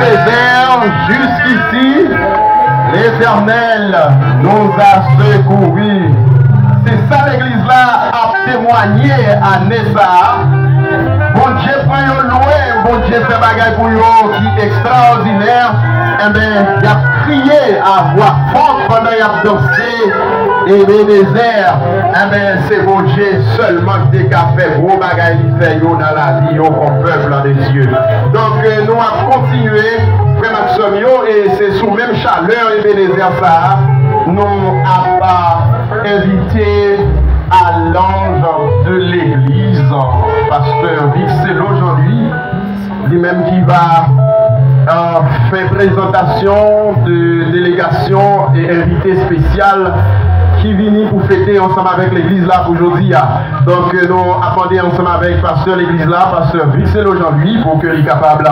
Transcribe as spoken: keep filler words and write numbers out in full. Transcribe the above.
Sévère, jusqu'ici, l'Éternel nous a secourus. Se sa legliz la ap temwanye ane sa a. Bondye pran yo lwen, Bondye fè bagay pou yo ki ekstraòdinè. Enben, y ap kriye a vwa fò pandan y ap danse. Ebenezè, enben, se Bondye sèlman ki te ka fè gwo bagay li fè yo nan lavi yo kon pèp de Dye. Donk, euh, nou ap kontinye, frè m ak sè m yo, e se sou menm chalè Ebenezè sa a, nou ap, euh, envite à l'ange de l'église, pastè Vicelo Jean-Louis, li menm ki va, euh, fè prezantasyon de delegasyon e envite espesyal ki vini pou fete ansanm avèk legliz la pou jodi a. Donk, euh, nou ap mande ansanm avèk pastè legliz la, pastè Vicelo Jean-Louis, pou ke li kapab